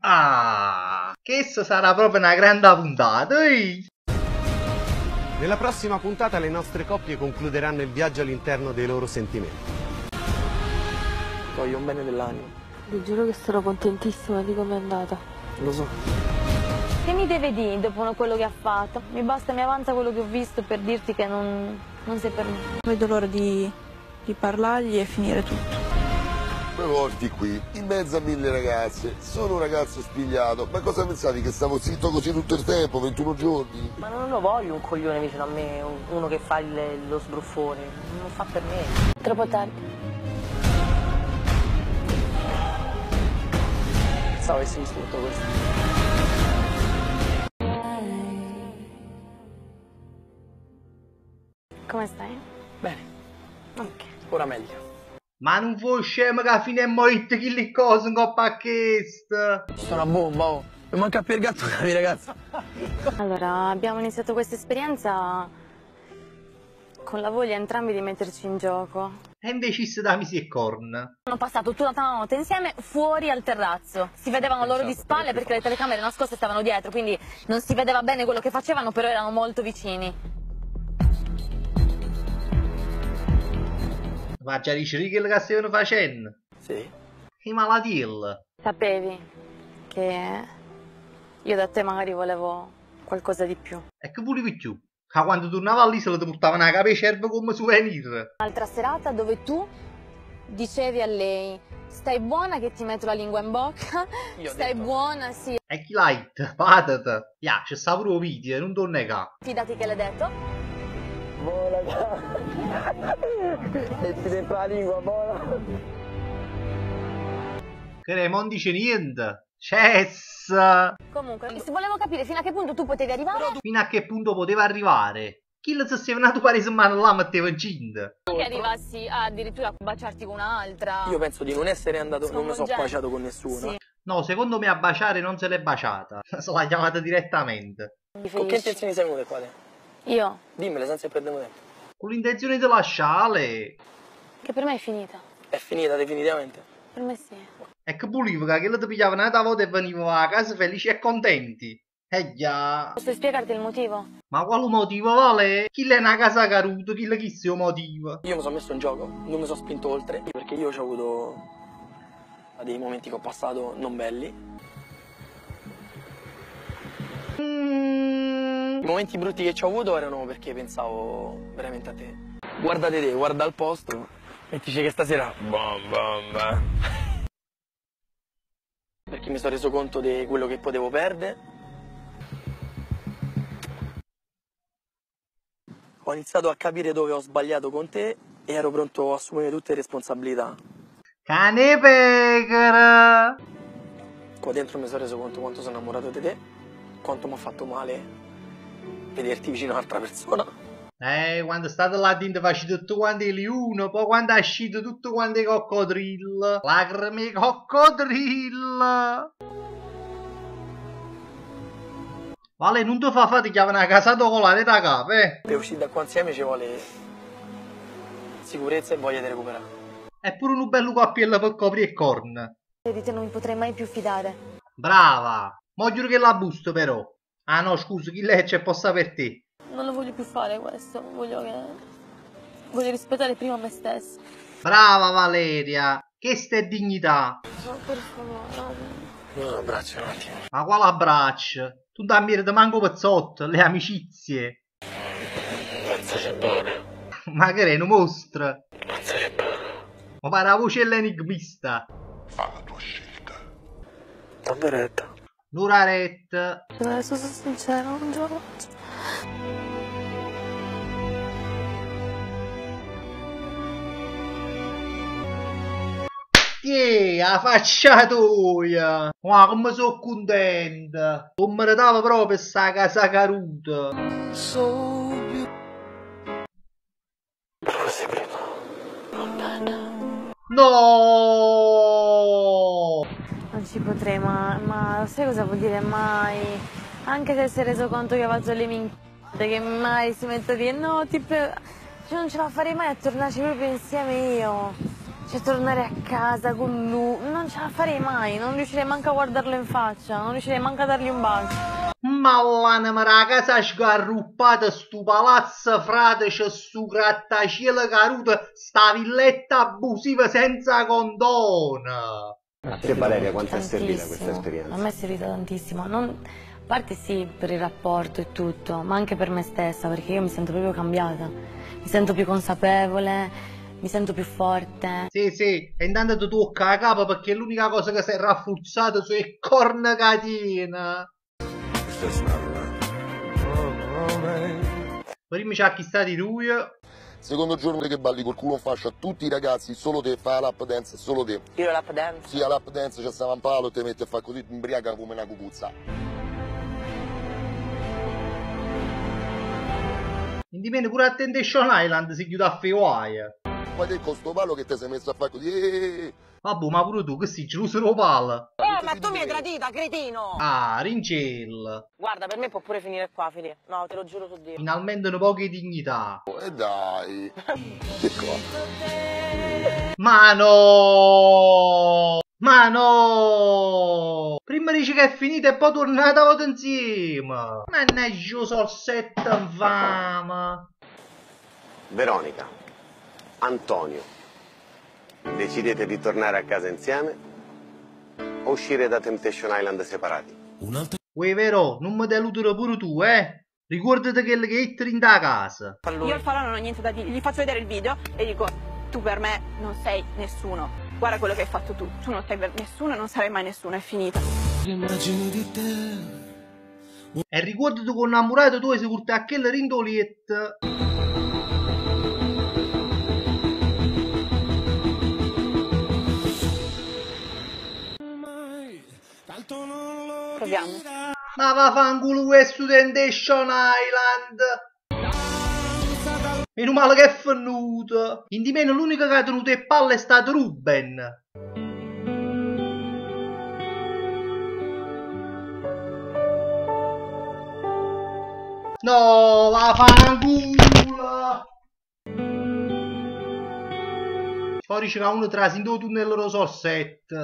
Ah, questa sarà proprio una grande puntata, ehi! Nella prossima puntata le nostre coppie concluderanno il viaggio all'interno dei loro sentimenti. Voglio un bene dell'anima. Vi giuro che sono contentissima di come è andata. Lo so. Che mi deve dire dopo quello che ha fatto? Mi basta, mi avanza quello che ho visto per dirti che non, non sei per me. Vedo l'ora di, di parlargli e finire tutto. Mi porti qui, in mezzo a mille ragazze. Sono un ragazzo spigliato. Ma cosa pensavi che stavo zitto così tutto il tempo, 21 giorni? Ma non lo voglio un coglione vicino a me, uno che fa il, lo sbruffone. Non fa per me. Troppo tardi. Pensavo avessi visto tutto questo. Come stai? Bene. Ok. Ora meglio. Ma non vuoi scemo che a fine è morto chi le cose in coppa a chest. Sono una bomba, oh. Mi manca più il gatto che la mia ragazza. Allora, abbiamo iniziato questa esperienza con la voglia entrambi di metterci in gioco. E invece si da misi e corn. Hanno passato tutta la notte insieme fuori al terrazzo. Si vedevano loro di spalle perché le telecamere nascoste stavano dietro, quindi non si vedeva bene quello che facevano, però erano molto vicini. Ma già dici quello che stavano facendo? Sì. I malatiel. Sapevi che io da te magari volevo qualcosa di più. E che volevi più? Che quando tornava all'isola ti portava una capo cervo come souvenir. Un'altra serata dove tu dicevi a lei stai buona che ti metto la lingua in bocca, Io ho stai detto. buona, sì. E chi l'ha Patata. Ya, c'è sta pure un video, non torna qua. Fidati che l'hai detto. Vola, Metti dentro la lingua, vola. Che non dice niente. Cessa. Comunque, se volevo capire fino a che punto tu potevi arrivare, Fino a che punto poteva arrivare? Chi lo se stava nato pare in mano là metteva incinta. che arrivassi a addirittura a baciarti con un'altra. Io penso di non essere andato, non mi sono Sconvolgente. baciato con nessuno. Sì. No, secondo me a baciare non se l'è baciata. Se l'ha chiamata direttamente. Con che intenzioni sei venuto qua te? Io, Dimmele senza che perdiamo tempo. Con l'intenzione di lasciare. che per me è finita. È finita definitivamente. Per me sì. E che volevo che quello ti pigliava un'altra volta e veniva a casa felici e contenti. Eh già. Posso spiegarti il motivo? Ma quale motivo vale? Chi è una casa caruta, chi è chi sia motivo? Io mi sono messo in gioco, non mi sono spinto oltre, perché io ho avuto dei momenti che ho passato non belli. I momenti brutti che ci ho avuto erano perché pensavo veramente a te. Guardate te, guarda il posto e dice che stasera bam bam bam. Perché mi sono reso conto di quello che potevo perdere. Ho iniziato a capire dove ho sbagliato con te e ero pronto a assumere tutte le responsabilità. Cane pecora! Qua dentro mi sono reso conto quanto sono innamorato di te, quanto mi ha fatto male vederti vicino a un'altra persona. Quando state là dentro facete tutto quanto i uno, poi quando è uscito tutto quanto i coccodrillo. Lacrime coccodrillo! Vale, non ti fa fare chiamare una casata con la rete a capo, eh? Per uscire da qua insieme ci vuole sicurezza e voglia di recuperare. È pure un bello cappello per coprire il corn. Io di te non mi potrei mai più fidare. Brava! Mo giuro che la busto però. Ah no, scusa, chi lei c'è posta per te? Non lo voglio più fare questo, voglio che... Voglio rispettare prima me stessa. Brava Valeria! Questa è dignità! No, per favore. No, abbraccio un attimo. Ma quale abbraccio? Tu dammi da manco pezzotto, le amicizie. Pensaci bene. Ma che è un mostro? Pensaci bene. Ma pare la voce dell'enigmista. Fa la tua scelta. Dammi retta. L'ora retta. Adesso sono sincera, non ce la faccio. Tiè, la faccia tua! Ma come sono contenta! Non meritava proprio sta casa caruta! Possibile. No! Non ci potrei, ma sai cosa vuol dire mai? Anche se si è reso conto che faccio le minchiate, che mai si mette a dire no, ti prego. Cioè, non ce la farei mai a tornarci proprio insieme io. Cioè tornare a casa con lui, non ce la farei mai, non riuscirei manco a guardarlo in faccia, non riuscirei manco a dargli un bacio. Ma l'anima da casa sgarruppata, stu palazzo frate, c'è stu grattacielo caduto, sta villetta abusiva senza condono. A te Valeria quanto è servita questa Tantissimo. esperienza? A me è servita tantissimo. A parte sì, per il rapporto e tutto, ma anche per me stessa, perché io mi sento proprio cambiata. Mi sento più consapevole, mi sento più forte. Sì, sì, e intanto ti tocca la capa perché l'unica cosa che si è rafforzata sono le corna catena. Prima c'è chi sta di lui. Secondo giorno che balli col culo in fascia a tutti i ragazzi, solo te, fa la lap dance, solo te. Io la lap dance. Sì, la lap dance c'è stava un palo e te mette a fare così, ti imbriaca come una cucuzza. Indipende pure a Temptation Island si chiude a Fewaia. Poi te con sto palo che ti sei messo a fare così. Vabbè, ma pure tu che sei geloso del palo. Ma tu mi hai tradita, cretino! Ah, Rincel. Guarda, per me può pure finire qua, Fili. No, te lo giuro su Dio. Finalmente un po' di dignità. E dai. Che cosa? Ma no! Ma no! Prima dici che è finita e poi tornate a volta insieme. Mannaggia, sono sette infame. Veronica, Antonio, decidete di tornare a casa insieme o uscire da Temptation Island separati? Uè, vero, non mi deludere pure tu, eh? Ricordate quello che entri in da casa. Io al falò non ho niente da dire, gli faccio vedere il video e dico tu per me non sei nessuno. Guarda quello che hai fatto tu, tu non sei per nessuno e non sarai mai nessuno, è finita. E ricordate con innamorato tu sei portato a quella rindolietta. Proviamo. Ma vaffanculo questo Temptation Island! Meno male che è venuto! In di meno l'unico che ha tenuto le palle è stato Ruben! No, vaffanculo! Poi dice che uno trasino tunnel rosso 7.